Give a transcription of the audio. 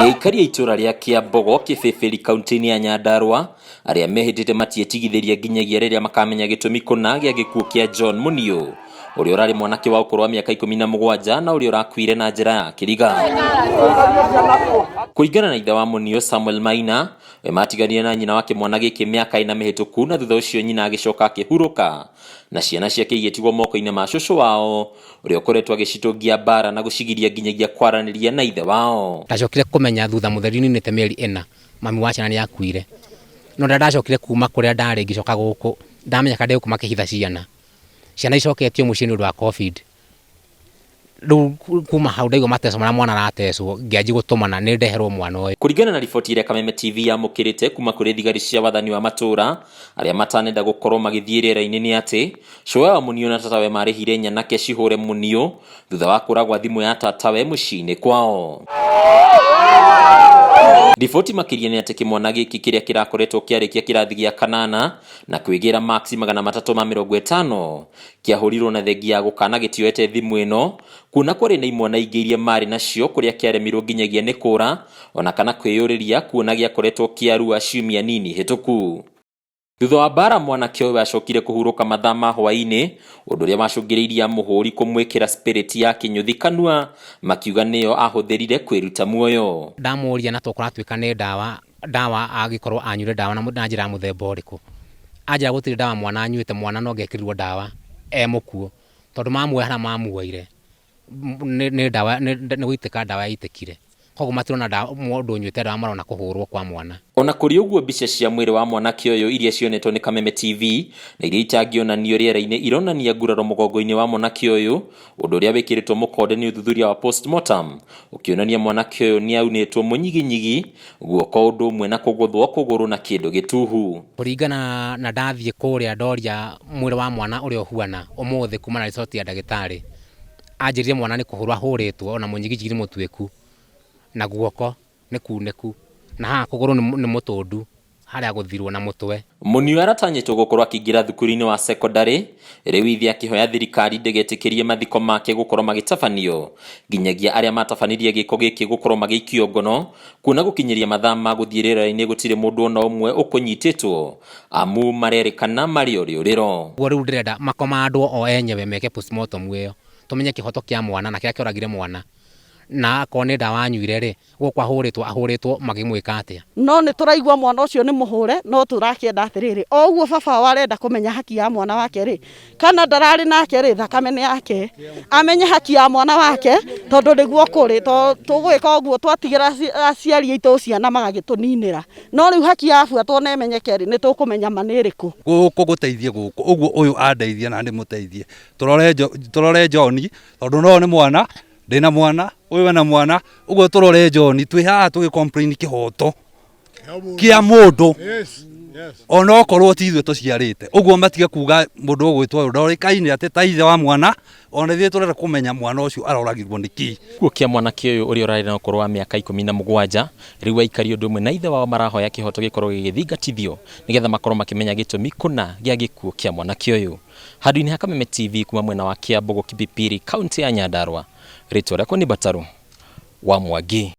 Nĩ aikari a itũũra rĩa Kĩambogo, Kĩbĩbĩri, kaunti-inĩ ya Nyandarua arĩa mehĩtĩte matietigithĩria nginyagia rĩrĩa makamenya gĩtũmi kũna gĩa gĩkuũ kĩa John Muniu ũrĩa ũrarĩ mwanake wa ũkũrũ wa mĩaka 17 na ũrĩa ũrakuire na njĩra ya kĩriga. Kũringana na ithe wa Muniu Samuel Maina, we matiganire na nyina wa kĩmwana gĩkĩ mĩaka 4 mĩhĩtũku na thutha ũcio nyina agĩcoka akĩhurũka na ciana ciake igĩtigwo moko-inĩ ma cũcũ wao ũrĩa ũkoretwo agĩcitũngia mbara na gũcigiria nginyagia kwaranĩria na ithe wao. Ndacokire kũmenya thutha mũtheri ninĩte mĩeri 4 mami wa ciana nĩ akuire. No rĩrĩa ndacokire kuma kũrĩa ndarĩ ngĩcoka gũkũ, ndamenya kana ndegũkũ makĩhitha ciana. Ciana icoketio mũciĩ nĩ ũndũ wa Covid. Rĩu kuma hau ndaigua mateco marĩa mwana aratecwo, ngĩanjia gũtũmana nĩ ndeherwo mwana ũyũ. Kũringana na riboti ĩrĩa Kameme TV yamũkĩrĩte kuma kũrĩ thigari cia wathani wa matũũra arĩa matanenda gũkorwo magĩthiĩ rĩera-inĩ nĩ atĩ cũwe wa Muniu na tatawe marĩhire nyanake cihũre Muniu thutha wa kũragwa thimũ ya tatawe mũciĩ-inĩ kwao. Riboti makĩria nĩ atĩ kĩmwana gĩkĩ kĩrĩa kĩrakoretwo kĩarĩkia kĩrathi gĩa kanana na kwĩgĩra maksi 350 kĩahũrirwo na thengia ya gũkana gĩtioete thimũ ĩno kuona kwarĩ na imwana ingĩ iria marĩ nacio kũrĩa kĩaremirwo nginyagia nĩ kũra ona kana kwĩyũrĩria kuona gĩakoretwo kĩarua ciumia nini hĩtũku. Thutha wa mbara mwanake ũyũ acokire kũhurũka mathaa ma hwaĩ-inĩ ũndũ ũrĩa wacũngĩrĩirie amũhũri kũmwĩkĩra spirit ya kĩnyũthi kanua makiuga nĩyo ahũthĩrire kwĩruta muoyo. Ndamũria na tokorwo atuĩka nĩ ndawa ndawa angĩkorwo anyuire ndawa na njĩra ya mũthemba ũrĩkũ. Anjĩra gũtirĩ ndawa mwana anyuĩte, mwana no angĩekĩrirwo ndawa e mũkuũ, tondũ mamuoya harĩa mamuoire nĩ ndawa nĩ gũitĩka ndawa yaitĩkire. Koguo matirona ndawa mũndũ ũnyuĩte ndawa marona kũhũrwo kwa mwana. Ona kũrĩ ũguo mbica cia mwĩrĩ wa mwanake ũyũ iria cionetwo nĩ Kameme TV na iria itangĩonanio rĩera-inĩ ironania nguraro mũgongo-inĩ wa mwanake ũyũ ũndũ ũrĩa wĩkĩrĩtwo mũkonde nĩ ũthuthuria wa postmortem ũkĩonania mwanake ũyũ nĩ aunĩtwo mũnyiginyigi guoko ũndũ ũmwe na kũgũthwo kũgũrũ na kĩndũ gĩtuhu. Kũringana na ndathiĩ kũrĩa ndoria mwĩrĩ wa mwana ũrĩa ũhuana ũmũthĩ kuma na riboti ya ndagĩtarĩ, anjĩrire mwana nĩ kũhũrwo ahũrĩtwo ona mũnyiginyigi nĩ mũtuĩku na guoko nĩ kunĩku na haha kũgũrũ nĩ mũtũndu harĩa agũthirwo na mũtwe. Muniu aratanyĩtwo gũkorwo akĩingĩra thukuru-inĩ wa cekondarĩ rĩu ithe akĩhoya thirikari ndĩgetĩkĩrie mathiko make gũkorwo magĩtabanio nginyagia arĩa matabanirie gĩko gĩkĩ gũkorwo magĩikio ngono kuona gũkinyĩria mathaa ma gũthiĩ rĩera-inĩ gũtirĩ mũndũ ona ũmwe ũkũnyitĩtwo amu marerĩkana marĩ o rĩũrĩro. Ũguo rĩu ndĩrenda makomandwo o enyewe meke postmortem ĩyo tũmenye kĩhoto kĩa mwana na kĩrĩa kĩoragire mwana na akorwo nĩ ndawa anyuire rĩ, gũkũ ahũrĩtwo ahũrĩtwo makĩmwĩka atĩa? No nĩ tũraigua mwana ũcio nĩ mũhũre, no tũrakĩenda atĩrĩrĩ, o ũguo baba wao arenda kũmenya haki ya mwana wake rĩ, kana ndararĩ nake rĩ, thakame nĩ yake, amenye haki ya mwana wake, tondũ nĩguo kũrĩ, tondũ tũgwĩka ũguo twatigĩra aciari aitũ ciana magagĩtũninĩra, no rĩu haki yabuatwo na ĩmenyeke rĩ, nĩ tũkũmenya ma nĩ ĩrĩkũ. Gũkũ gũteithie gũkũ ũguo ũyũ andeithie na ndĩmũteithie tũrore tũrore John tondũ no nĩ mwana ndĩna mwana ũyũ ena mwana ũguo tũrore John twĩ haha tũgĩ complain kĩhoto kĩa mũndũ ona okorwo ti ithuĩ tũciarĩte ũguo matige kuga mũndũ ũgwĩtwo ũyũ ndorĩkaine atĩ ta ithe wa mwana ona ithuĩ tũrenda kũmenya mwana ũcio aroragirwo nĩ kĩ. Gĩkuũ kĩa mwanake ũyũ ũrĩa ũrarĩ na ũkũrũ wa mĩaka 17 rĩu aikari ũndũ ũmwe na ithe wao marahoya kĩhoto gĩkorwo gĩgĩthingatithio nĩgetha makorwo makĩmenya gĩtũmi kũna gĩa gĩkuũ kĩa mwanake ũyũ. Handũ-inĩ ha Kameme TV kuma mwena wa Kiambogo Kipipiri kaunti ya Nyandarua, rĩtwa rĩakwa nĩ Batarũ wa Mwangi.